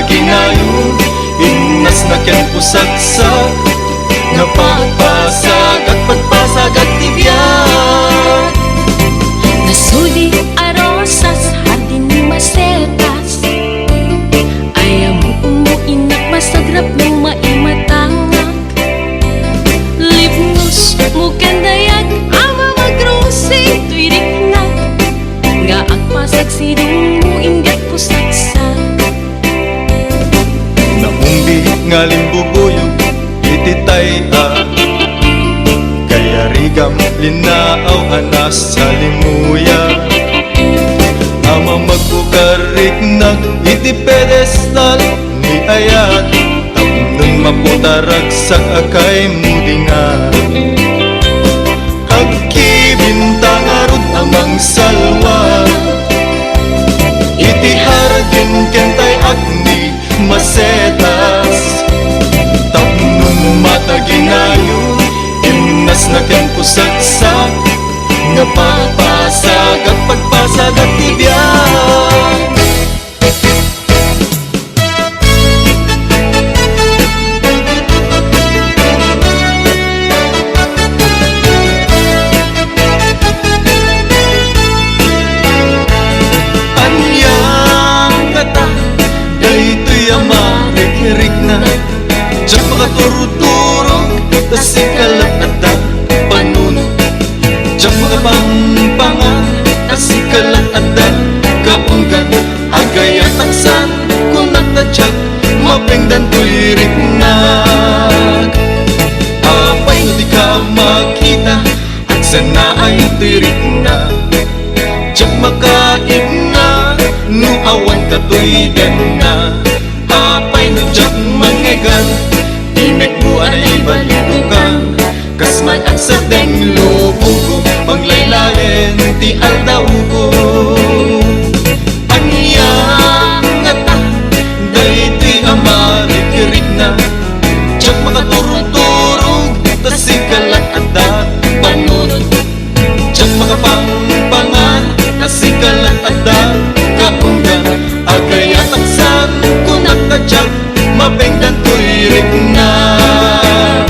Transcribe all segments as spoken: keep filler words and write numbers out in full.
Kinayon, innasna ken pusaksak, nga pagpasagak, pagpasagak ti biag. Nasudi a rosas, hardin ni masetas. Ay, ammomo, innak, masagrap no maimatangak. Libnos mo ken dayag, ama, magrosing toy riknak. Nga agpasag sidongmo, inggak pusaksak. Naungbi nga limbubuyog iti tay-a, kayarigam linnaaw a nasalimuya. Ama, magbukariknak iti pedestal ni ayat, tapnon maputaragsak a kaimudingan. Agkibinta ngarud a mangsalwa iti hardin ken tay-ak ni masetas. Tapnon mataginayo, innasna ken pusaksak, nga pagpasagak, pagpasagak ti biag. Ania ngata daytoy a marikrikna? Diak makaturturog ta sika laeng adda panunot. Diak makapangpangan ta sika laeng adda kaunggan. Agayatak san, kunak ta diak mapengdan toy riknak. Apay no dika makita, agsanaay toy riknak. Diak makaibna no awan katoy denna. Apay no diak mangngegan, imekmo a naibalidokan. Kas man agsadeng lubongko, panglaylayen ti aldawko. Ania ngata daytoy a marikrikna? Diak makaturturog ta sika laeng adda panunot. Diak makapangpangan ta sika laeng adda kaunggan. Agayatak san, kunak ta diak mapengdan toy riknak.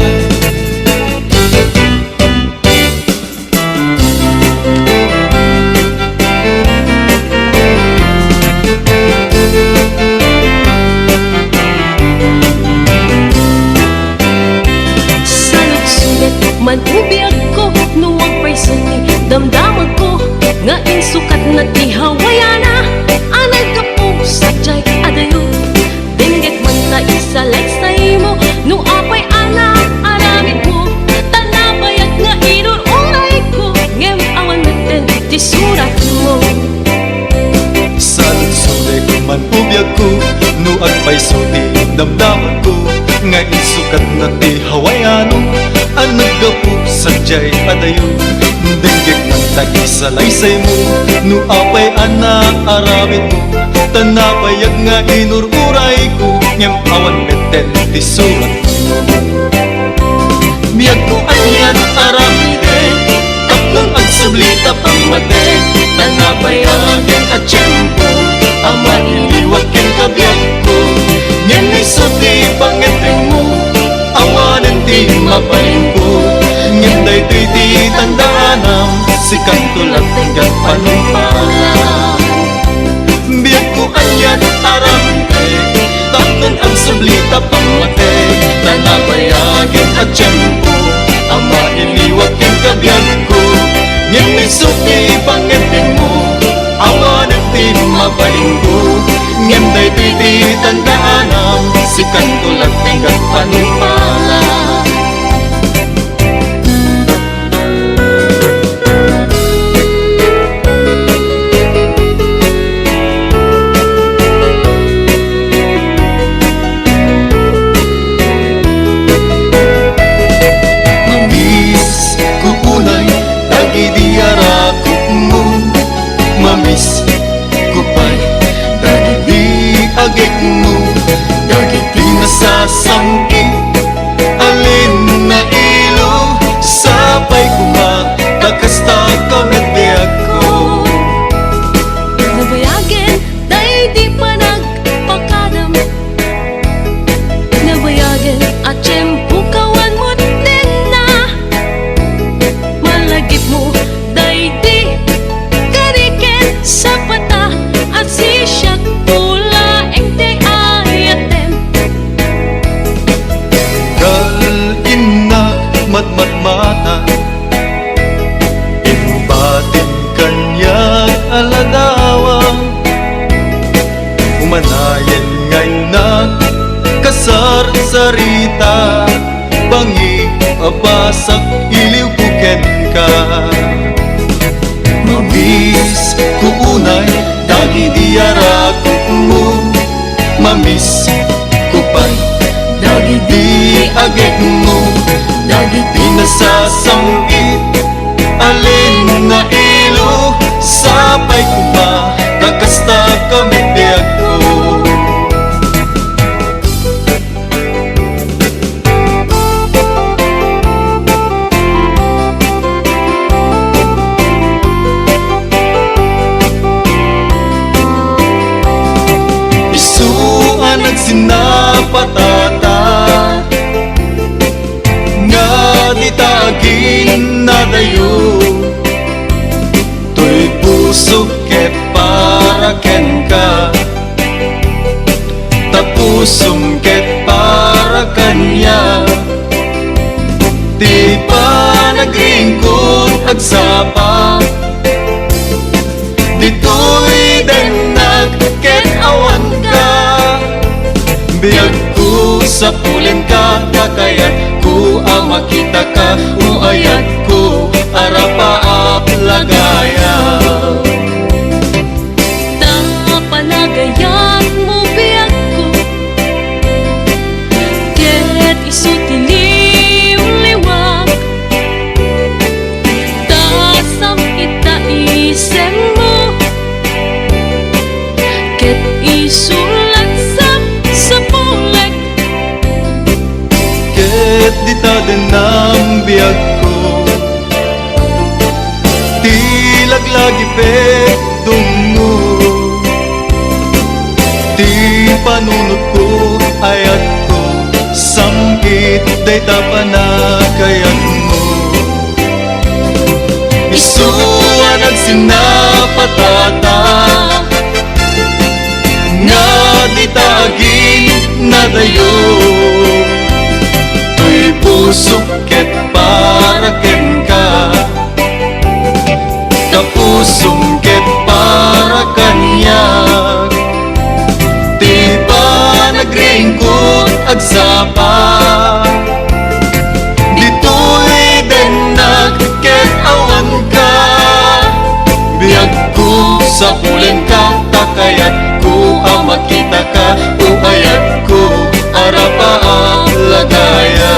Saludsodet man o biagko, no agpayso ti damdamagko, nga insukatna ti hawayana a naggapu sadiay a dayo. Denggek man ta isalaysaymo, no apay a naaramidmo, ta nabayag nga inur-urayko, ngem awan metten ti suratmo. Saludsodet man o biagko, no agpayso ti damdamagko, nga insukatna ti hawayano a naggapu sadiay a dayo. Denggek man ta isalaysaymo, no apay a naaramidmo, ta nabayag nga inur-urayko, ngem awan metten ti suratmo. Biagko, anian aramidek, tapno agsubli ta pammate, ta nabayagen a tiempo a mailiwak ken kabiagko. Ngem isu ti pangngepenmo, awanen ti mabalinko. Ngem daytoy ti tandaanam, sikanto laeng ti agpanungpalan. Biagko, anian aramidek, tapno agsubli ta pammate, ta nabayagen a tiempo a mailiwak ken kabiagko. Ngem isu ti pangngepenmo, awanen ti mabalinko. Ngem daytoy ti tandaanam, sikanto laeng ti agpanungpalan. Sarsarita, pangipabasak, iliwko kenka. Mamisko unay dagidi arakutmo, mamisko pay dagidi agekmo, dagidi nasasam-it a linnailo, sapay koma ta kasta kami biagko. Isu a nagsinapatata, nga dita aginnadayo, toy pusok ket para kenka. Ta pusom ket para kaniak ti panagringkod agsapa. Ditoy dennak ket awanka. Biagko, sapulenka, ta kayatko a makitaka, o ayatko, arapaap lagaya. Ta panagayatmo biagko, ket isu ti liwliwak. Ta sam-it ta isemmo, ket isu laeng sapsapulek. Ket dita dennam biagko, ti laglagipek dungngo, ti panunotko, ayatko, sam-it dayta panagayatmo. Isu a nagsinapatata, nga dita aginnadayo, toy pusok ket para kenka, ta pusom ket para kaniak ti panagringkod agsapa. Ditoy dennak ket awanka. Biagko, sapulenka, ta kayatko a makitaka, o ayatko, arapaap lagaya.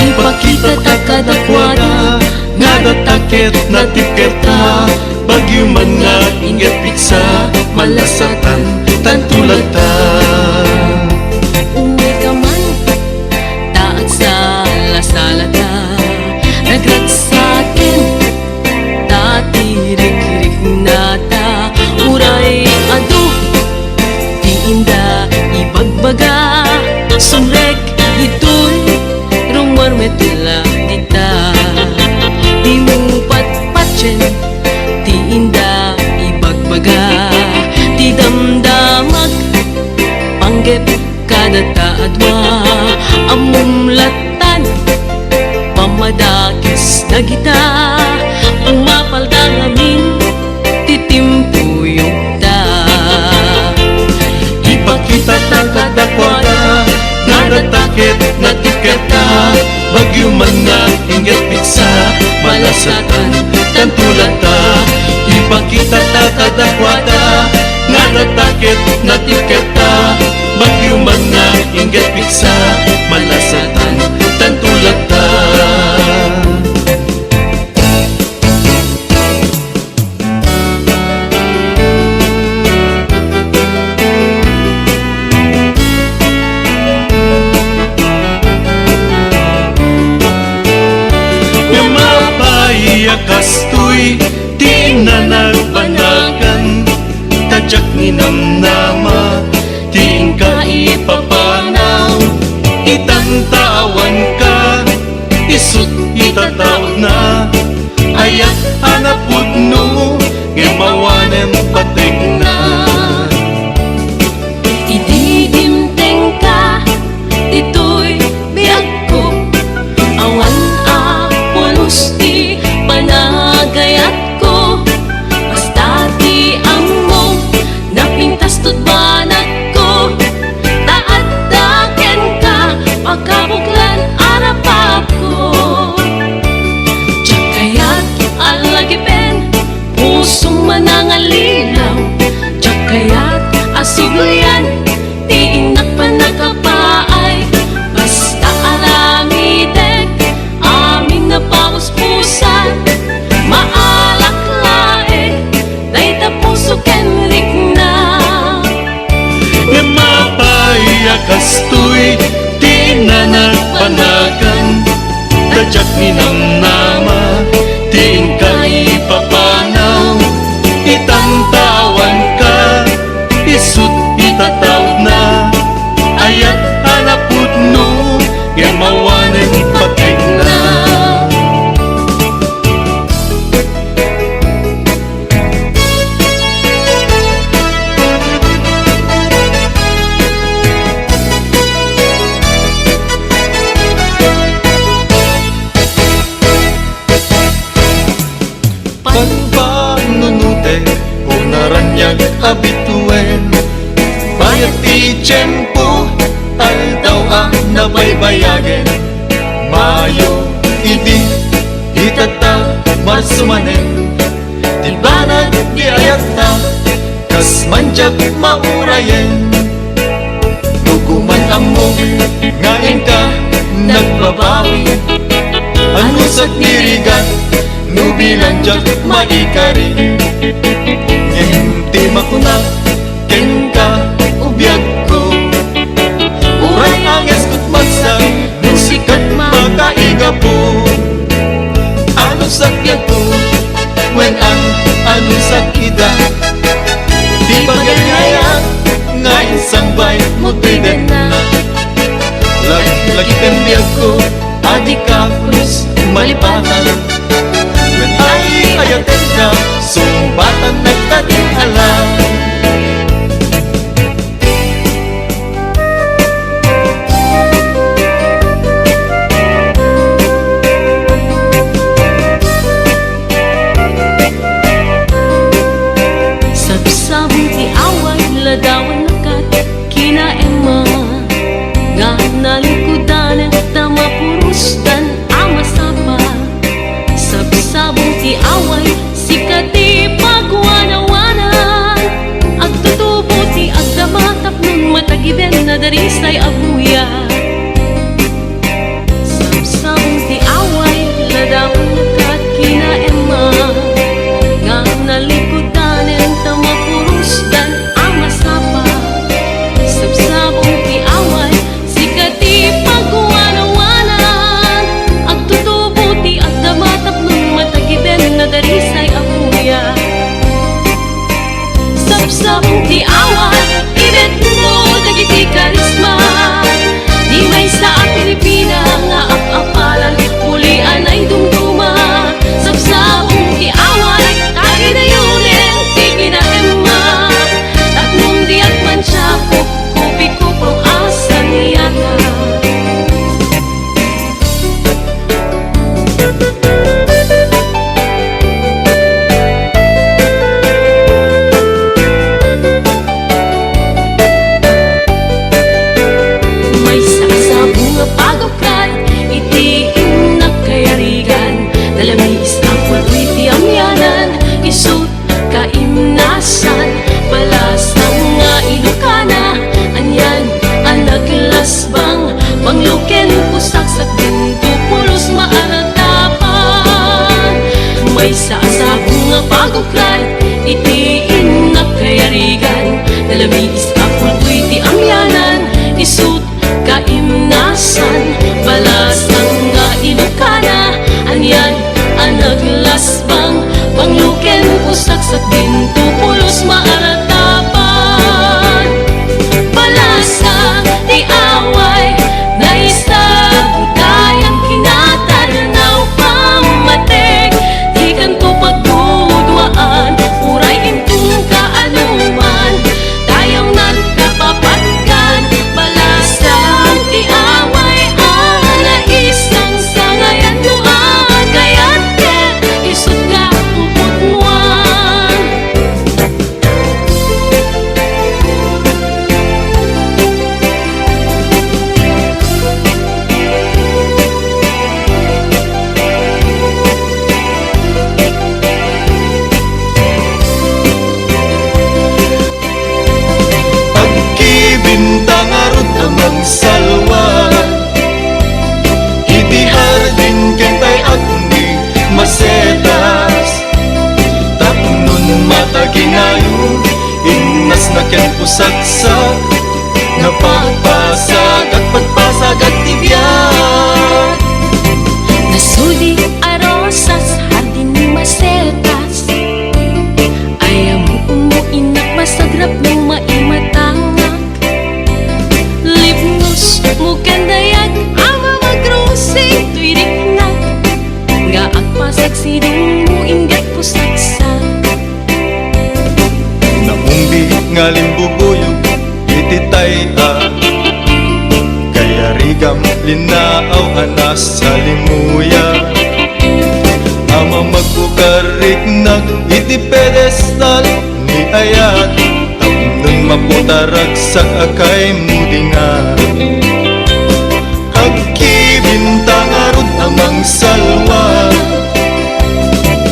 Ipakitata kadakuada nga adda ta ket natipkerta, bagyo man nga inggit pigsa, malasatan tanto latta. Umayka man, ta agsalasalata, nagragsaken ta ti rikriknata, uray adu ti inda ibagbaga, sumrek ditoy, rummuar met la dita. Dimo patpatien ti inda ibagbaga, ti damdamag panggep kadata a dua. Ammom lattan, pammadakes dagita, umapalda ngamin ti timpuyogta. Ipakitata kadakuada nga adda ta ket natipkerta, bagyo man nga inggit pigsa, malasatan tanto latta. Ipakitata kadakuada nga adda ta ket natipkerta, bagyo man nga inggit pigsa, malasatan tanto latta. Ngem apay a kastoy ti inna nagbanagan, ta diak ninamnama ti inka ipapanaw. Itan ta awanka, isut' itataudna, ayat a napudno, ngem awanen pategna. Idi dimtengka, ditoy biag a bituen. Bayat ti tiempo, aldaw a nabaybayagen. Mayo idi itata Marso manen. Ti banag ti ayatta, kas man diak maurayen. Rugoman ammok nga inka nagbabawi. Anusag ti rigat no bilang diak maikari. Ngem ti makunak kenka, o biagko, uray angeskot magsang no sika ti makaigapu. Anusag biagko, wen an-, anusag ida. Ti pagariayak nga insangbaymo ti denna. Lag-, lagipem biagko, a dika pulos malipatan. Wen ay ayatenka, sumbatan nagtatin alam. Sabsabong ti away, ladawan nakat kina Emma, nga nalikudan ta mapurusdan a masapa. Sabsabong ti away, sika ti paguanawanan. Agtutubo ti agdama tapnon matagiben a darisay a buya. Sabsabong ti away, ladawan nakat kina Emma, nga nalikudanen ta mapurusdan a masapa. Sabsabong ti away, sika ti paguanawanan. Agtutubo ti agdama tapnon matagiben a darisay a buya. Sabsabong ti away, ibetmo dagiti karisma. Ti maysa a Pilipina nga ap-apalan, bulian ay dumduma. Sabsabong ti away, tagidayonen ti kina Emma. Tapnon diak mansiapok, kupikupong a saniata. Maysa a sabong a paguklat iti innak kayarigan, nalamiis a pulboy ti amianan, isu kaimnasan, balasang nga Ilokana, anian a naglasbang, banglo ken pusaksak, dinto pulos maaratapan. Maysa a sabong a paguklat iti innak kayarigan, nalamiis a pulboy ti amianan, isu kaimnasan, balasang nga Ilokana, anian a naglasbang, banglo ken pusaksak, dinto pulos maaratapan. Balasang ti away, naisagutay a kinatarnaw, pammatik, dikanto pagduduaan, uray inton kaanoman. Dayawnak kapapatkan, balasang ti away a naisangsangayan, no agayat ket isut ka puputmuan. Agkibinta ngarud a mangsalwar iti hardin ken tay-ak ni masetas. Tapnon mataginayon, imnasna ken pusaksak, napagpasagak, pagpasagak ti biag. Nasudi a rosas, hardin ni masetas. Ay, ammomo, innak, masagrap no maimatangak. Lipnos mo ken dayag a mamagrosing toy riknak, nga agpasagsidong mo inggit pusaksak. Naungbi nga limbubuyog iti tay-ak, kayarigam linnaaw a nasalimuya. A mamagbukariknak iti pedestal ni Ayat, tapnon maputa ragsak a kaymo dinga. Agkibinta ngarud a mangsalwa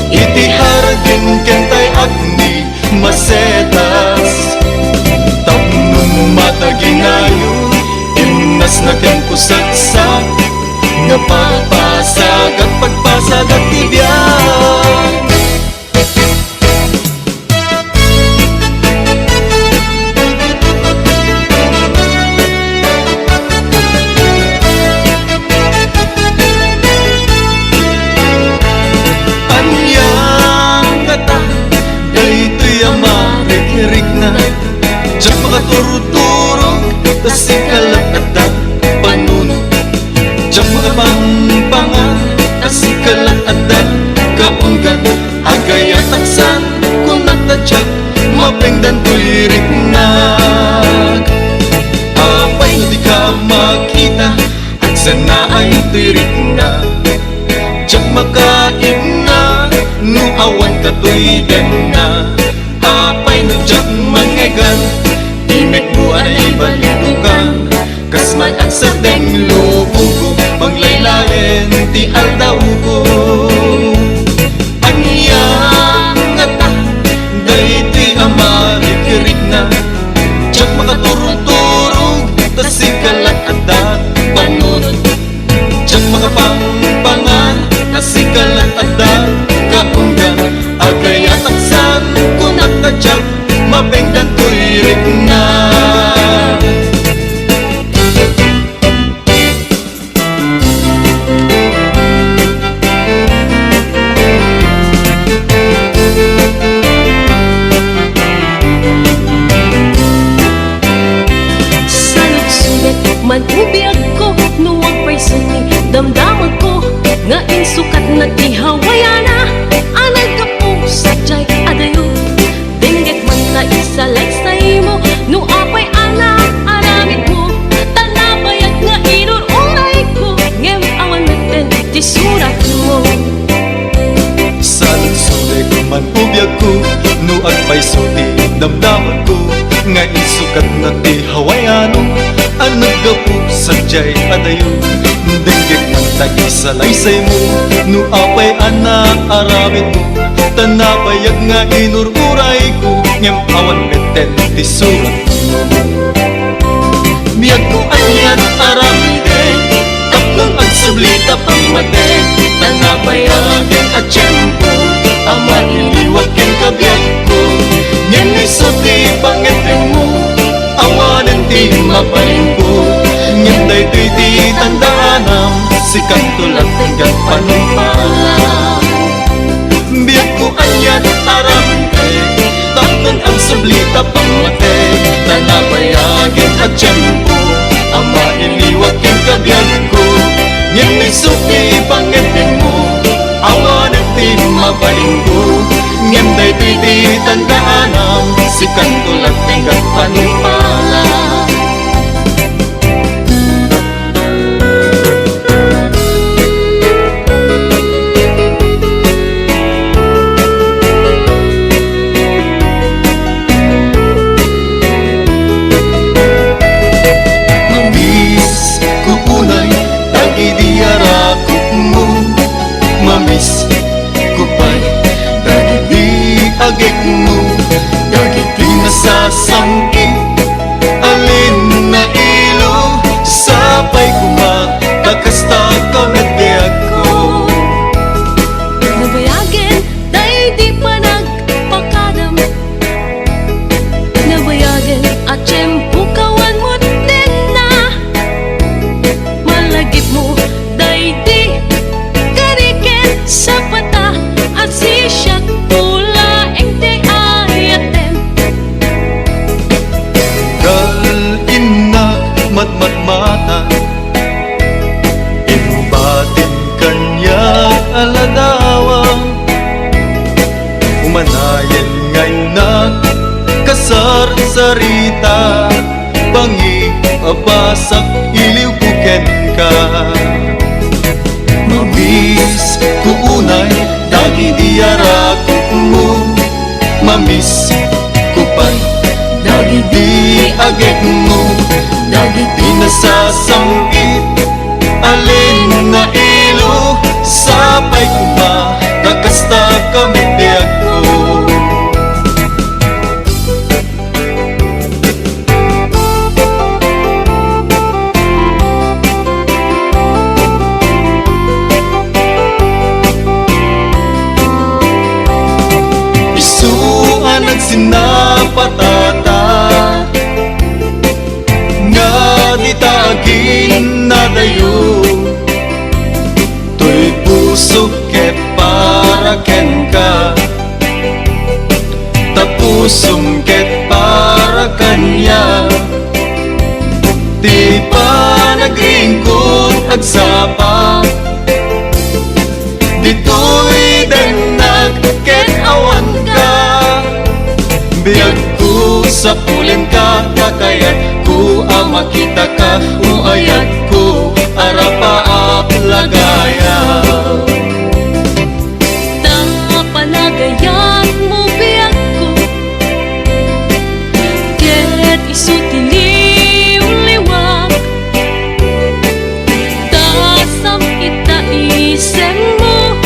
iti hardin ken tay agni masetas. Tapnon mataginayo, imnasna ken kusaksak nga pagpasagak, pagpasagak ti biag. Ania ngata daytoy a marikrikna? Diak makaturturog ta sika laeng adda panunot. Diak makapangpangan ta sika laeng adda kaunggan. Agayatak san kunak ta diak mapengdan toy riknak. Apay no dika makita, agsanaay toy riknak. Diak makaimna no awan katoy denna. Apay no diak mangngegan, imekmo a naibalidokan. Kas man agsardeng lubongko, manglaylayen ti aldawko. Ania ngata daytoy a marikrikna? Diak makaturturog ta sika laeng adda panunot. Diak makapangpangan ta sika laeng adda kaunggan. Agayatak san kunak ta diak mapengdan toy riknak. Saludsodek man o biagko no agpayso ti damdamagko nga insukatna ti hawayana a naggapu sadiay a dayo. Denggek man ta isalaysaymo no apay a naaramidmo, ta nabayag nga inur-urayko, ngem awan metten ti suratmo. Saludsodek man o biagko no agpayso ti damdamagko nga insukatna ti hawayano a naggapu sadiay a dayo. Denggek man ta isalaysaymo no apay a naaramidmo, ta nabayag nga inur-urayko, ngem awan metten ti suratmo. Biagko anian aramidek, tapno agsubli ta pammatek, ta nabayagen a tiempo a mailiwat ken kabiagko. Ngem isu ti pangngepenmo, awanen ti mabalinko. Ngem daytoy ti tandaanam, sikanto laeng ti agpanungpalam. Biagko anian aramidek, tapno agsubli ta pammatek, ta nabayagen a tiempo a mailiwat ken kabiagko. Ngem isu ti pangngepenmo, awanen ti mabalinko. Ngem daytoy ti tandaanam, sikanto laeng ti agpanungpalam. Mamiss ko unay dagidi arakupmo, mamiss ko pay dagidi agekmo, dagiti nasasangkit a linnailo, sapay koma ta kasta ka met ti agko. Nabayagen daydi panagpakadam, nabayagen a tiempo kawan met denna. Malagipmo daydi kaniken sapata, agsisiak laeng ti ayatem. Gal innak matmatmata, imbatin kaniak a ladawa. Umanayen nga innak kasarsarita, pangipabasak iliwko kenka. Mamiss ko unay dagidi arakupmo, mamiss Sasam-it, alin nga ilo, sapay koma ta kasta kami biagko. Isu a nagsinapatata, nga dita aginnadayo, toy pusok ket para kenka, ta pusom ket para kaniak. Ti panagringkot agsapa, ditoy dennak ket awanka. Biagko, sapulenka, ta kayatko a makitaka, o ayatko, arapaap lagaya. Ta panagayatmo biagko, ket isu ti liwliwak. Ta sam-it ta isemmo,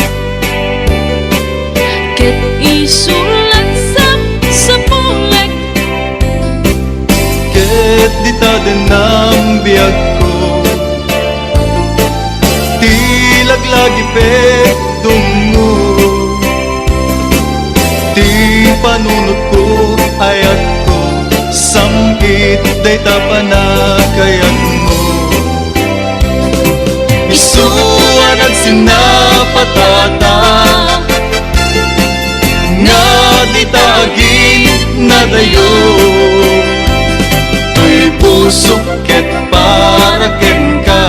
ket isu latta sapsapulek. Ket dita dennam biagko, ti laglagipek dungngo, ti panunotko, ayatko, sam-it dayta panagayatmo. Isu a nagsinapatata, nga dita aginnadayo, toy pusok ket para kenka,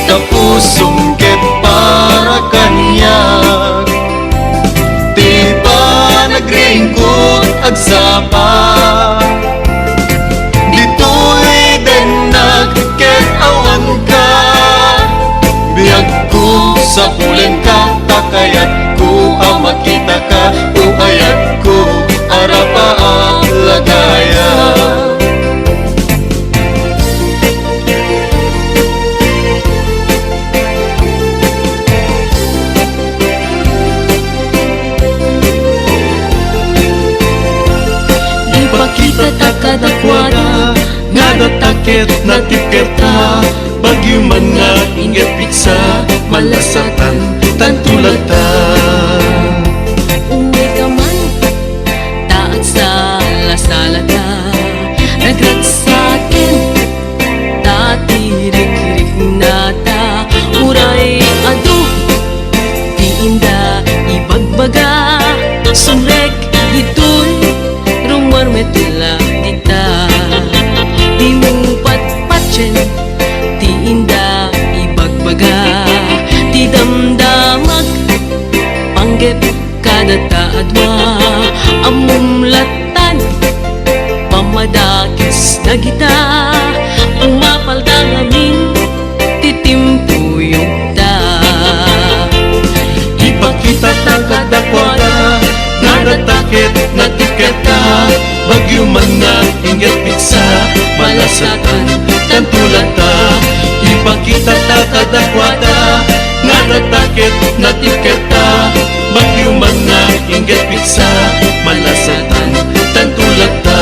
ta pusom ket para kaniak. Ti panagringkot agsapa, ditoy dennak ket awanka. Biagko, sapulenka, ta kayatko a makitaka, o ayatko, arapaap lagaya. Ipakitata kadakuada nga adda ta ket natipkerta, bagyo man nga inggep pigsa, malasatan tanto latta. Umayka man, ta agsalasalata, nagragsaken, ta ti rikriknata, uray adu ti inda ibagbaga, sunrek ditoy, rummuar met la dita. Dimo patpatien ti inda ibagbaga, ti damdamak, panggep kadata a dua. Ammom lattan, pammadakes dagita, umapalda ngamin ti timpoyogta. Ipakitata kadakuada nga adda ta ket natipkerta, bagyo man nga inggep pigsa, malasatan tanto latta. Ipakitata kadakuada nga adda ta ket natipkerta, bagyo man nga inggep pigsa, malasatan tanto latta.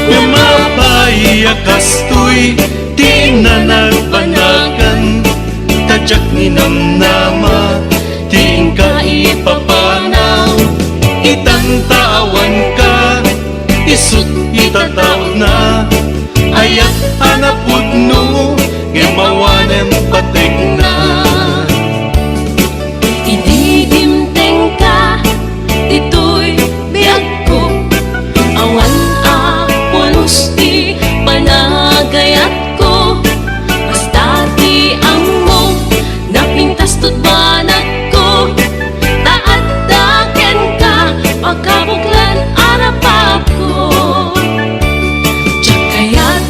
Ngem apay a kastoy ti inna nagpanagan, ta diak ninamnama ti inka ipapanaw. Itan ta awanka, isut' itataudna, ayat a napudno, ngem awanen pategna. Idi dimtengka ditoy biagko, awan a pulos ti panagayatko. Basta ti ammom, napintas to't banagko, ta adda kenka, makabuklan a rapapko. Diak kayat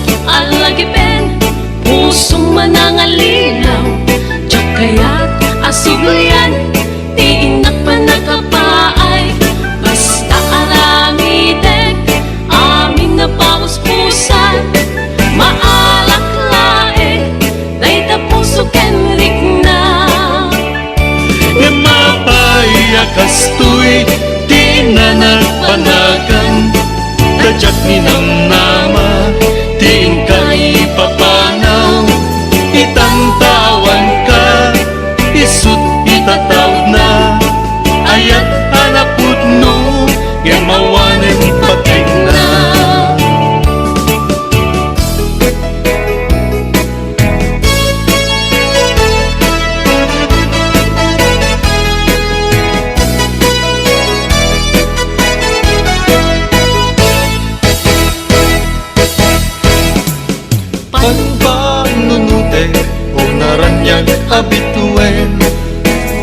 Panunutek, o naraniag a bituen.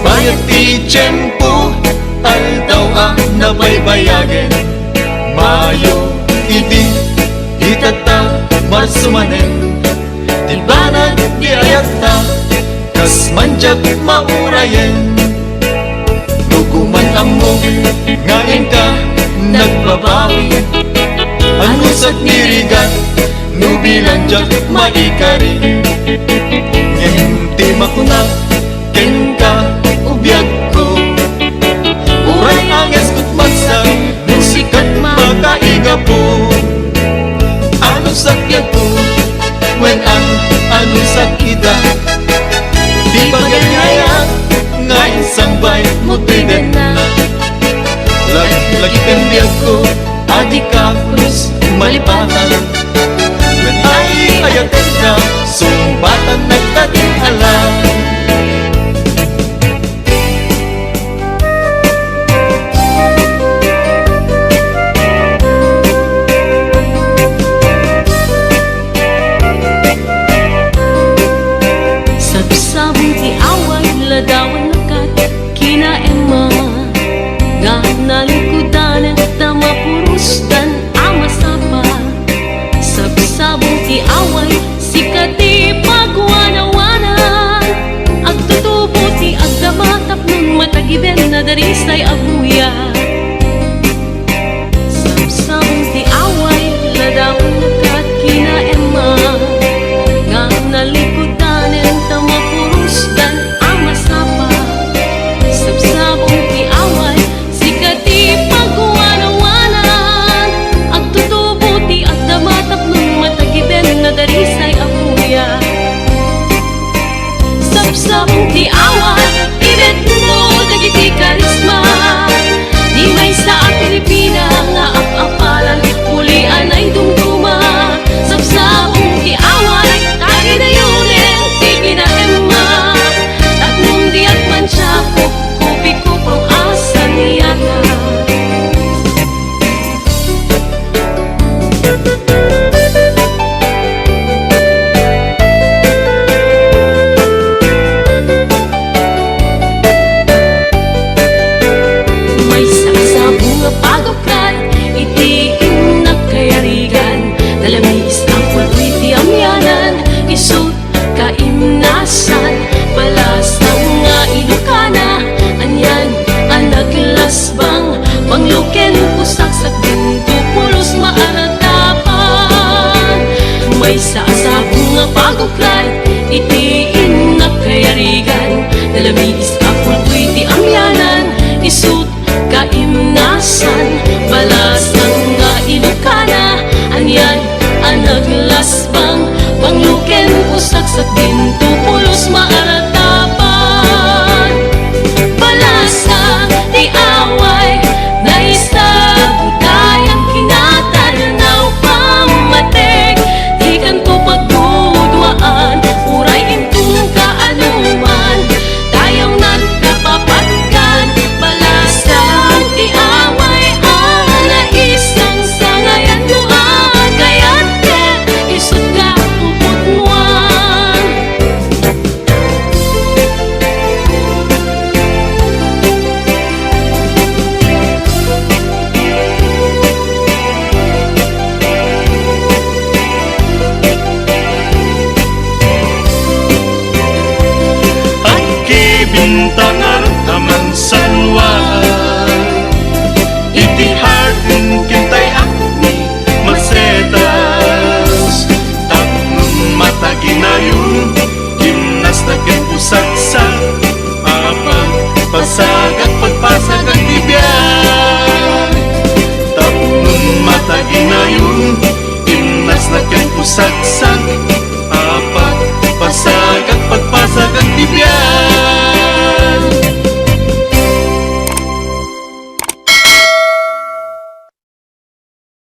Bayat ti tiempo, aldaw a nabaybayagen. Mayo idi, ita ta marsumanen. Ti banag ti ayatta, kas man diak maurayen. Nuguman ammo nga inka nagbabawi. Anusat ni rigat, no bilang diak maikari. Ngem ti makuna kenka, o biagko. Uray angeskot magsar, no sikat makaigapo. Anusat biagko, wen an-, anusat ida. Di paganyayak nga insambay mo ti denna. Lag-, lagipem biagko, a dika pulos malipatan. Wen ay ayatenka, sumbatan nagtating alam. Sabsabong ti away, ladawan kat kina Emma, nga nalikudan ta mapurusdan a masapa. Sabsabong ti away, sika ti pagwanawanan. Agtutubo ti agdama tapno matagiben, nadarisay a buyat. Sabsabong ti away, ladawan kat kina Emma, nga nalikudanen ta mapurusdan a masapa. Sabsabong ti away, sika ti pagwanawanan. Agtutubo ti agdama tapno matagiben, nadarisay a buyat. Sabsabong ti away, ibetmo dagiti karisma. Ti maysa a Pilipina nga ap-apalan, pulian ay dumduma. Sabsabong ti away, tagidayonen ti kina Emma. Tapno di agmansiak, kupikupro a saniata. Maysa a sabong a pagukkat iti innak kayarigan, nalamiis a pul-oy ti amianan, isu kaimnasan, balasang nga Ilokana, anian a naglasbang, banglo ken pusaksak, dinto pulos maaratapan. Maysa a sabong a pagukkat iti innak kayarigan, nalamiis a pul-oy ti amianan, isut kaimnasan, balasang nga Ilokana, anian a naglasbang, banglo ken pusaksak, dinto pulos maaratapan. Balasang ti away, naisagutay a kinatarnaw, pammatik, dikanto pagduduaan, uray inton kaanoman. Dayawnan, kapapatgan, balasang ti away a naisangsangayan, no agayat ket isut ka puputmuan. Agkibintangan a mansalua,